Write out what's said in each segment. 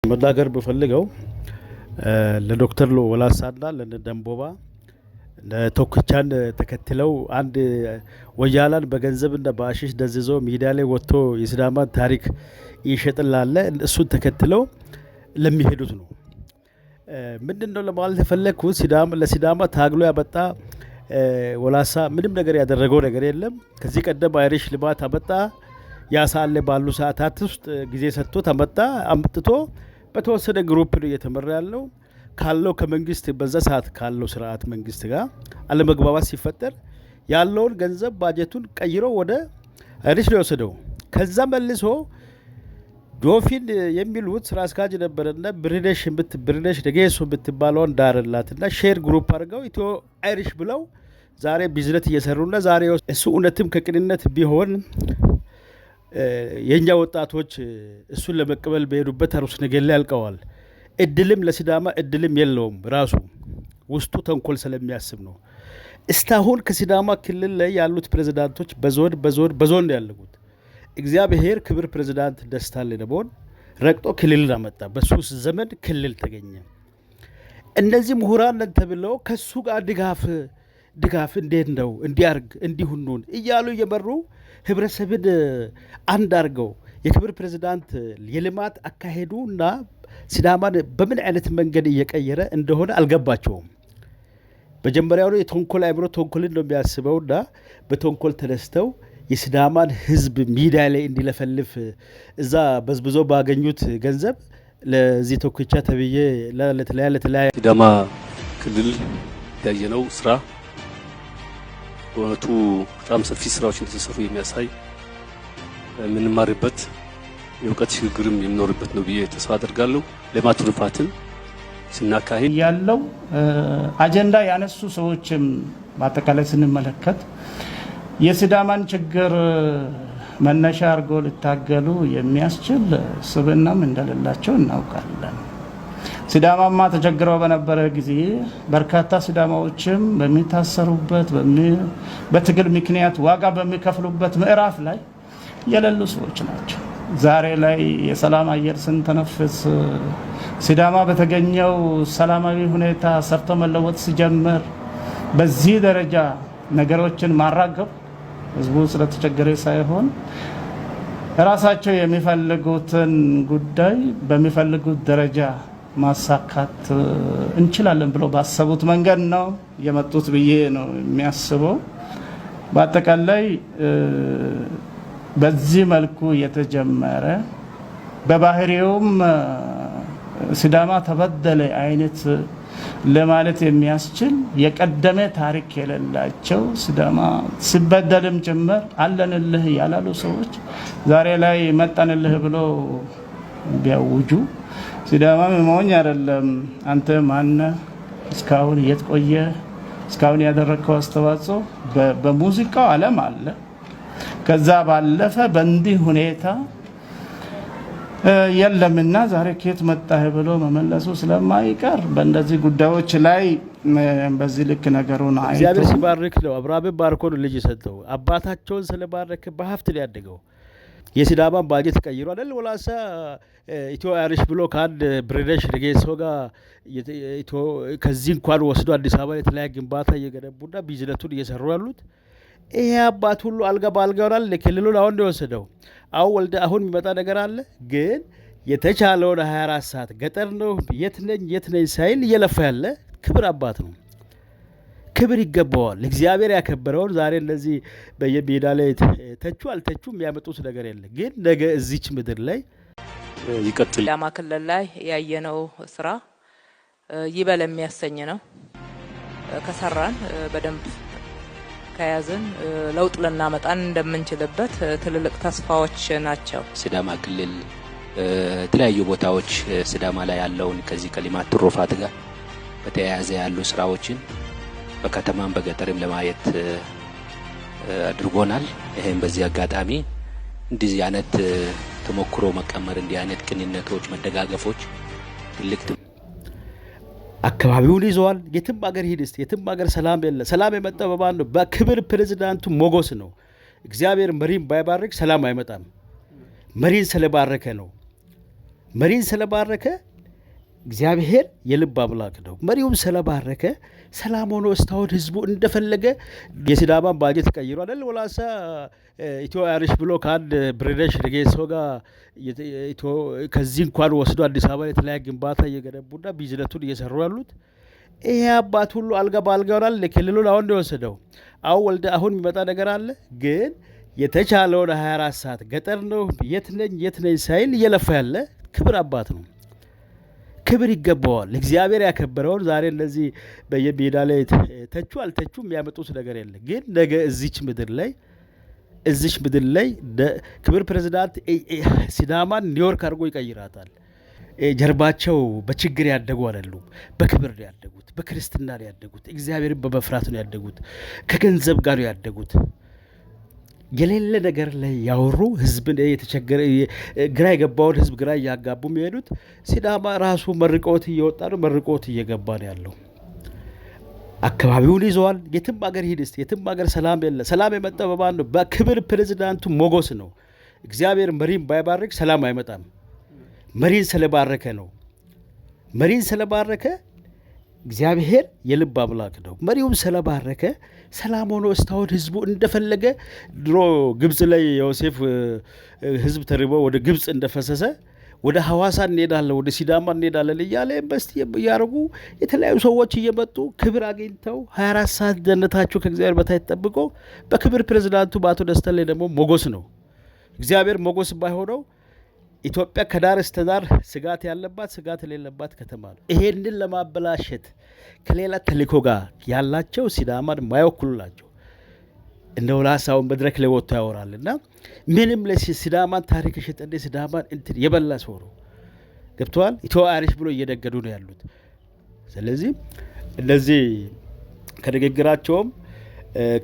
መናገር ብፈልገው ለዶክተር ወላሳና ለደንቦባ ቶክቻን ተከትለው አንድ ወያላን በገንዘብና በአሽሽ ደዝዞ ሚዲያ ላይ ወጥቶ የሲዳማን ታሪክ ይሸጥላለ እሱን ተከትለው ለሚሄዱት ነው። ምንድን ነው ለማለት የፈለግኩት፣ ለሲዳማ ታግሎ ያመጣ ወላሳ ምንም ነገር ያደረገው ነገር የለም። ከዚህ ቀደም አይሪሽ ልማት አመጣ። ያሳለ ባሉ ሰዓታት ውስጥ ጊዜ ሰጥቶ ተመጣ አምጥቶ በተወሰነ group ነው እየተመራ ያለው። ካለው ከመንግስት በዛ ሰዓት ካለው ስርዓት መንግስት ጋር አለመግባባት ሲፈጠር ያለውን ገንዘብ ባጀቱን ቀይሮ ወደ አይሪሽ ነው የወሰደው። ከዛ መልሶ ጆፊን የሚሉት ስራ አስኪያጅ ነበረና ብርነሽ ደጌሶ የምትባለውን ዳርላትና share group አድርገው ኢትዮ አይሪሽ ብለው ዛሬ ቢዝነት እየሰሩና ዛሬ እሱ እውነትም ከቅንነት ቢሆን የእኛ ወጣቶች እሱን ለመቀበል በሄዱበት አሩስ ነገሌ ያልቀዋል። እድልም ለሲዳማ እድልም የለውም። ራሱ ውስጡ ተንኮል ስለሚያስብ ነው። እስካሁን ከሲዳማ ክልል ላይ ያሉት ፕሬዝዳንቶች በዞን በዞን በዞን ነው ያለጉት። እግዚአብሔር ክብር ፕሬዝዳንት ደስታ ሌዳሞን ረግጦ ክልልን አመጣ። በሱስ ዘመን ክልል ተገኘ። እነዚህ ምሁራን ነን ተብለው ከሱ ጋር ድጋፍ ድጋፍ እንዴት ነው እንዲያርግ እንዲሁኑን እያሉ እየመሩ ህብረተሰብን አንድ አድርገው የክብር ፕሬዝዳንት የልማት አካሄዱ እና ሲዳማን በምን አይነት መንገድ እየቀየረ እንደሆነ አልገባቸውም። መጀመሪያው የተንኮል አይምሮ ተንኮልን ነው የሚያስበውና በተንኮል ተነስተው የሲዳማን ህዝብ ሚዲያ ላይ እንዲለፈልፍ እዛ በዝብዞ ባገኙት ገንዘብ ለዚህ ቶክቻ ተብዬ ለተለያ ለተለያ ሲዳማ ክልል ያየነው ስራ በእውነቱ በጣም ሰፊ ስራዎች እንደተሰሩ የሚያሳይ የምንማርበት የእውቀት ሽግግርም የሚኖርበት ነው ብዬ ተስፋ አደርጋለሁ። ልማት ትሩፋትን ስናካሂድ ያለው አጀንዳ ያነሱ ሰዎችም በአጠቃላይ ስንመለከት የሲዳማን ችግር መነሻ አድርጎ ሊታገሉ የሚያስችል ስብዕናም እንደሌላቸው እናውቃለን። ሲዳማማ ተቸግረው በነበረ ጊዜ በርካታ ሲዳማዎችም በሚታሰሩበት በትግል ምክንያት ዋጋ በሚከፍሉበት ምዕራፍ ላይ የሌሉ ሰዎች ናቸው። ዛሬ ላይ የሰላም አየር ስንተነፍስ ሲዳማ በተገኘው ሰላማዊ ሁኔታ ሰርቶ መለወጥ ሲጀምር በዚህ ደረጃ ነገሮችን ማራገብ ህዝቡ ስለተቸገረ ሳይሆን ራሳቸው የሚፈልጉትን ጉዳይ በሚፈልጉት ደረጃ ማሳካት እንችላለን ብሎ ባሰቡት መንገድ ነው የመጡት ብዬ ነው የሚያስበው። በአጠቃላይ በዚህ መልኩ የተጀመረ በባህሪውም ሲዳማ ተበደለ አይነት ለማለት የሚያስችል የቀደመ ታሪክ የሌላቸው ሲዳማ ሲበደልም ጭምር አለንልህ ያላሉ ሰዎች ዛሬ ላይ መጣንልህ ብሎ ቢያውጁ ሲዳማም ሞኝ አይደለም። አንተ ማነህ? እስካሁን የት ቆየህ? እስካሁን ያደረግከው አስተዋጽኦ በሙዚቃው ዓለም አለ። ከዛ ባለፈ በእንዲህ ሁኔታ የለምና ዛሬ ከየት መጣህ ብሎ መመለሱ ስለማይቀር በእንደዚህ ጉዳዮች ላይ በዚህ ልክ ነገሩን አይቶ እግዚአብሔር ሲባርክ ነው። አብርሃምን ባርኮ ነው ልጅ የሰጠው። አባታቸውን ስለባረከ በሀብት ነው ያደገው። የሲዳማን ባጀት ቀይሮ አይደል ወላሳ ኢትዮ አይሪሽ ብሎ ከአንድ ብሪቲሽ ጌሶ ጋር ከዚህ እንኳን ወስዶ አዲስ አበባ የተለያየ ግንባታ እየገነቡና ቢዝነቱን እየሰሩ ያሉት ይሄ አባት ሁሉ አልጋ በአልጋ ይሆናል። ክልሉን አሁን ነው የወሰደው። አሁን ወልደ አሁን የሚመጣ ነገር አለ። ግን የተቻለውን 24 ሰዓት ገጠር ነው የት ነኝ የት ነኝ ሳይል እየለፋ ያለ ክብር አባት ነው። ክብር ይገባዋል። እግዚአብሔር ያከበረውን ዛሬ እነዚህ በየሜዳ ላይ ተቹ አልተቹ የሚያመጡት ነገር የለ። ግን ነገ እዚች ምድር ላይ ይቀጥል። ሲዳማ ክልል ላይ ያየነው ስራ ይበል የሚያሰኝ ነው። ከሰራን በደንብ ከያዝን ለውጥ ልናመጣን እንደምንችልበት ትልልቅ ተስፋዎች ናቸው። ሲዳማ ክልል የተለያዩ ቦታዎች ሲዳማ ላይ ያለውን ከዚህ ከልማት ትሩፋት ጋር በተያያዘ ያሉ ስራዎችን በከተማም በገጠርም ለማየት አድርጎናል። ይህም በዚህ አጋጣሚ እንዲህ አይነት ተሞክሮ መቀመር፣ እንዲህ አይነት ቅንነቶች፣ መደጋገፎች ትልቅ አካባቢውን ይዘዋል። የትም አገር ሂድ እስቲ የትም አገር ሰላም የለ። ሰላም የመጣው በማን ነው? በክብር ፕሬዝዳንቱ ሞገስ ነው። እግዚአብሔር መሪን ባይባርክ ሰላም አይመጣም። መሪን ስለባረከ ነው። መሪን ስለባረከ፣ እግዚአብሔር የልብ አምላክ ነው። መሪውም ስለባረከ ሰላም ሆኖ እስካሁን ህዝቡ እንደፈለገ የሲዳማን ባጀት ቀይሮ አይደል ወላሳ ኢትዮ አይሪሽ ብሎ ከአንድ ብሪቲሽ ጌሶ ጋር ከዚህ እንኳን ወስዶ አዲስ አበባ የተለያየ ግንባታ እየገነቡና ቢዝነቱን እየሰሩ ያሉት። ይሄ አባት ሁሉ አልጋ በአልጋ ይሆናል። ክልሉን አሁን ነው የወሰደው። አሁን ወልደ አሁን የሚመጣ ነገር አለ፣ ግን የተቻለውን 24 ሰዓት ገጠር ነው የት ነኝ የት ነኝ ሳይል እየለፋ ያለ ክብር አባት ነው። ክብር ይገባዋል። እግዚአብሔር ያከበረውን ዛሬ እነዚህ በየሜዳ ላይ ተቹ አልተቹ የሚያመጡት ነገር የለ። ግን ነገ እዚች ምድር ላይ ክብር ፕሬዚዳንት ሲዳማን ኒውዮርክ አድርጎ ይቀይራታል። ጀርባቸው በችግር ያደጉ አይደሉም። በክብር ነው ያደጉት፣ በክርስትና ነው ያደጉት፣ እግዚአብሔርን በመፍራት ነው ያደጉት፣ ከገንዘብ ጋር ነው ያደጉት። የሌለ ነገር ላይ ያወሩ ህዝብን የተቸገረ ግራ የገባውን ህዝብ ግራ እያጋቡ የሚሄዱት ሲዳማ ራሱ መርቆት እየወጣ ነው፣ መርቆት እየገባ ነው ያለው። አካባቢውን ይዘዋል። የትም ሀገር ሂድ እስቲ፣ የትም ሀገር ሰላም የለ። ሰላም የመጣው በማን ነው? በክብር ፕሬዚዳንቱ ሞገስ ነው። እግዚአብሔር መሪን ባይባርክ ሰላም አይመጣም። መሪን ስለባረከ ነው። መሪን ስለባረከ፣ እግዚአብሔር የልብ አምላክ ነው። መሪውም ስለባረከ ሰላም ሆኖ እስካሁን ህዝቡ እንደፈለገ ድሮ ግብፅ ላይ ዮሴፍ ህዝብ ተርቦ ወደ ግብፅ እንደፈሰሰ ወደ ሐዋሳ እንሄዳለን፣ ወደ ሲዳማ እንሄዳለን እያለ invest እያደረጉ የተለያዩ ሰዎች እየመጡ ክብር አግኝተው 24 ሰዓት ደህንነታቸው ከእግዚአብሔር በታች ተጠብቆ በክብር ፕሬዚዳንቱ በአቶ ደስታ ላይ ደግሞ ሞገስ ነው። እግዚአብሔር ሞገስ ባይሆነው ኢትዮጵያ ከዳር እስከ ዳር ስጋት ያለባት ስጋት የሌለባት ከተማ ነው። ይሄንን ለማበላሸት ከሌላ ተልእኮ ጋር ያላቸው ሲዳማን ማይወክሉ ናቸው። እንደ ወላሳውን መድረክ ላይ ወጥቶ ያወራል እና ምንም ለሲዳማን ታሪክ የሸጠ ሲዳማን እንትን የበላ ሰው ነው። ገብተዋል። ኢትዮ አይሪሽ ብሎ እየነገዱ ነው ያሉት። ስለዚህ እነዚህ ከንግግራቸውም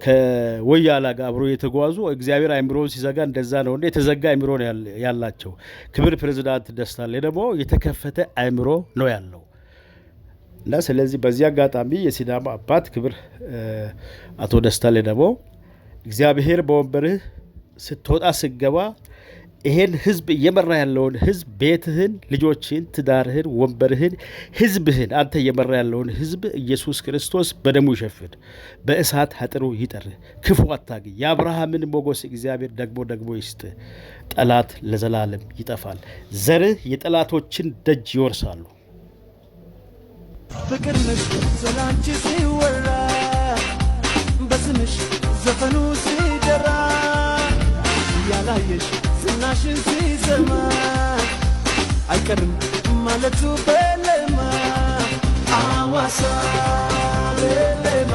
ከወያላ ጋር አብሮ የተጓዙ እግዚአብሔር አይምሮውን ሲዘጋ እንደዛ ነው። እንደ የተዘጋ አይምሮ ነው ያላቸው። ክብር ፕሬዚዳንት ደስታ ላይ ደግሞ የተከፈተ አይምሮ ነው ያለው እና ስለዚህ በዚህ አጋጣሚ የሲዳማ አባት ክብር አቶ ደስታ ላይ ደግሞ እግዚአብሔር በወንበርህ ስትወጣ ስትገባ ይሄን ህዝብ እየመራ ያለውን ህዝብ ቤትህን፣ ልጆችህን፣ ትዳርህን፣ ወንበርህን፣ ህዝብህን አንተ እየመራ ያለውን ህዝብ ኢየሱስ ክርስቶስ በደሙ ይሸፍን፣ በእሳት አጥሩ ይጠርህ፣ ክፉ አታግኝ። የአብርሃምን ሞገስ እግዚአብሔር ደግሞ ደግሞ ይስጥ። ጠላት ለዘላለም ይጠፋል። ዘርህ የጠላቶችን ደጅ ይወርሳሉ። ፍቅር ነሽ ስላንቺ ሲወራ፣ በስምሽ ዘፈኑ ሲደራ፣ ያላየሽ ዝናሽን ሲሰማ አይቀርም ማለቱ በለማ አዋሳ በለማ።